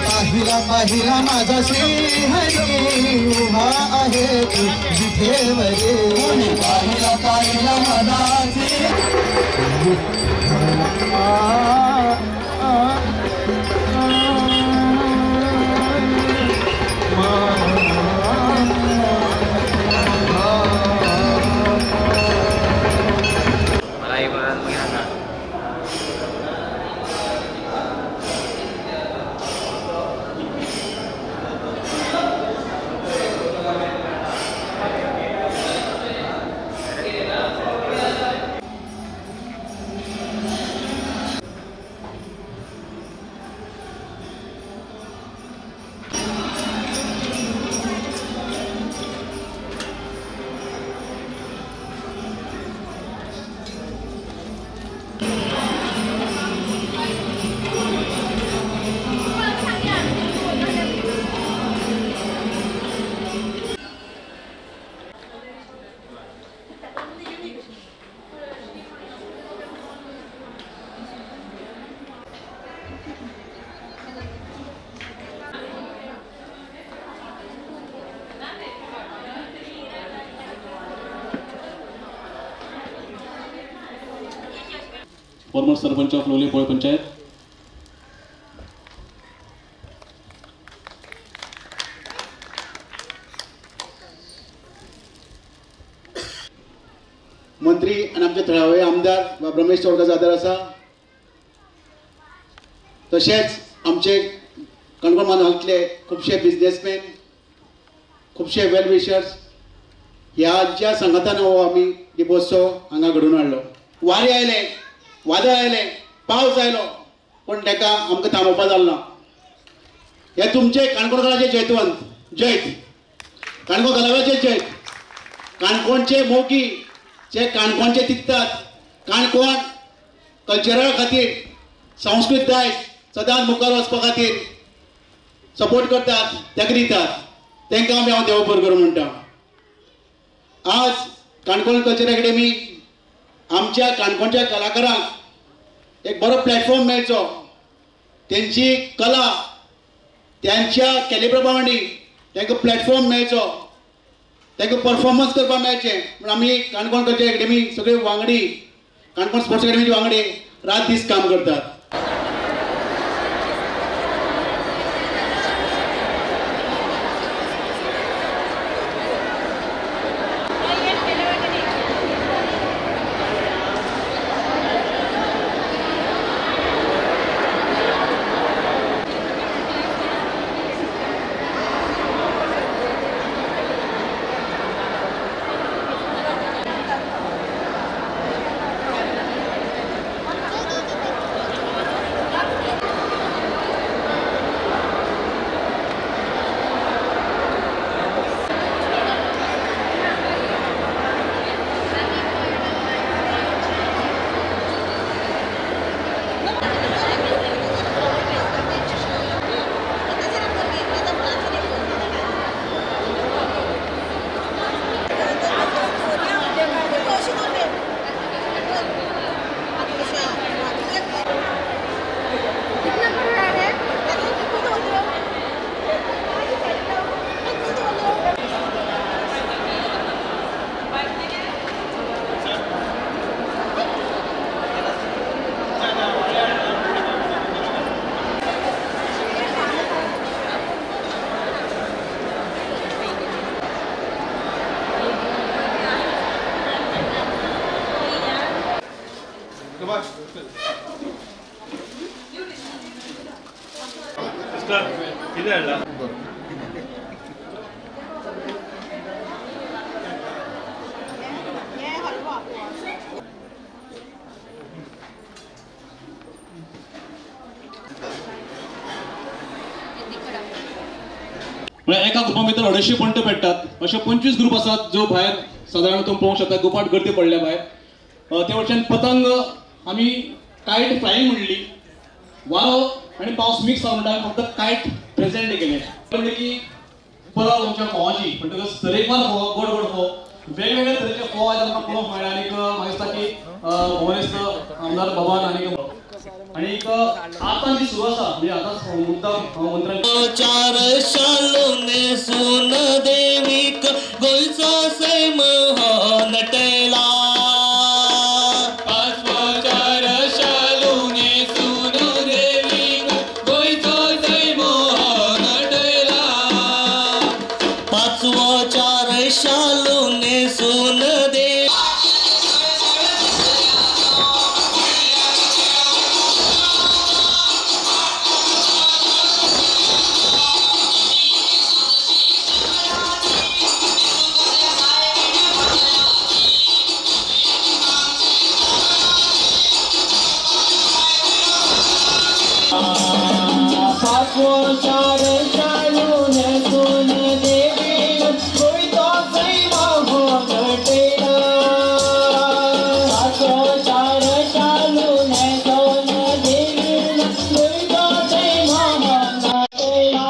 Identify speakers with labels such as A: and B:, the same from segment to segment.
A: पाहिला पाहिला माझा श्रीहरी उभा आहे तू विठेवरी. पाहिला पाहिला माझा
B: former sarpanch of Lole Pole Panchayat.
C: मंत्री आनी आमचे थळावे आमदार बाब रमेश चोडकर जादर आसा, तशेंच आमचे काणकोण म्हालांतले खुबशे बिजनेसमॅन, खुबशे वेल विशर्स ह्या सांगातान हो आमी दिपोत्सव हांगा घडोवन हाडलो. वारें आयलें, वादळ आयलें, पावस आयलो, पूण ताका आमकां थांबोवपा जालें ना. हे तुमचे काणकोणकाराचे जैतवंत जैत, काणकोण गलाव्याचे जैत, काणकोणचे मोगी जे काणकोणचे तिगतात, काणकोण कल्चरा खातीर संस्कृत दायज सदांच मुखार वचपा खातीर सपोर्ट करतात, ताका दितात, तांकां आमी हांव देव बरो करूं म्हणटा. आज काणकोण कल्चर एकेडमी आमच्या काणकोणच्या कलाकारांक एक बरो प्लॅटफॉर्म मेळचो, तेंची कला त्यांच्या कॅलिब्रा प्रमाणे तांकां प्लॅटफॉर्म मेळचो, तांकां परफॉर्मन्स करपाक मेळचें म्हूण आमी काणकोण कल्चर एकेडमी सगळे वांगडी, काणकोण स्पोर्ट्स एकेडमीचे वांगडी रात दीस काम करतात.
B: म्हळ्यार एका ग्रुपा भितर 250 पणटे पेट्टात, अशे 25 ग्रुप आसात जो भायर सादारण तुमी पळोवंक शकता गुपाट गर्दी पडल्या भायर. ते वटच्यान पतंग आमी कायट फ्लायींग म्हणली, वारो आनी पावस मिक्स जावन म्हणटा आमी फक्त कायट प्रेजेंट केले म्हणजे की परब आमच्या फोवाची म्हणटकच तरेकवार फोव, गोड गोड फोव, वेगवेगळे तरेचे फोव आयज आमकां पळोवंक मेळ्ळे. आनीक म्हाका दिसता की भोवनेस्त आमदार बाबान आनीक आतां जी सुरू आसा म्हणजे आतां मुद्दाम मंत्र्यान
A: चार शालूने सून देवीक गोंयचो सैम हो नटयला. शालूने सून दे चार शालूने सून देवी गोंयचो सैम हो नटयला. चार शालूने सून देवी गोंयचो सैम हो नटयला.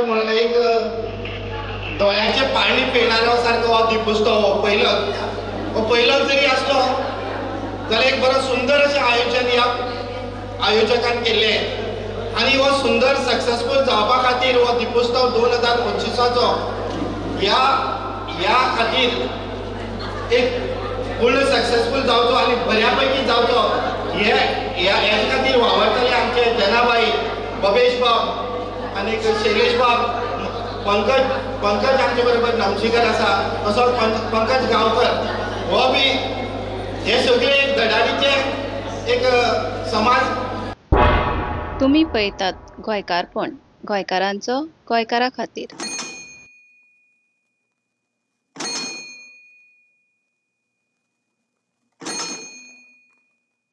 D: म्हणून एक दोळ्याचे पाणी पिणारो सारको हो दीपोत्सव हो पयलोच, हो पयलोच जरी आसलो जाल्यार एक बरो सुंदर अशें आयोजन ह्या आयोजकान केल्लें आनी हो सुंदर सक्सेसफूल जावपा खातीर हो दीपोत्सव 2025चो ह्या ह्या खातीर एक पूर्ण सक्सेसफूल जावचो आनी बऱ्या पैकी जावचो हे ह्या खातीर वावरतले आमचे जनाबाई, बबेश बाब आनी शैलेश बाब, पंकज पंकज आमचे बरोबर नमशीकर आसा, तसोच पंकज गांवकर हो बी हे सगळे एक गडारीचे एक समाज.
E: तुमी पळयतात गोंयकारपण, गोंयकारांचो गोंयकारा खातीर.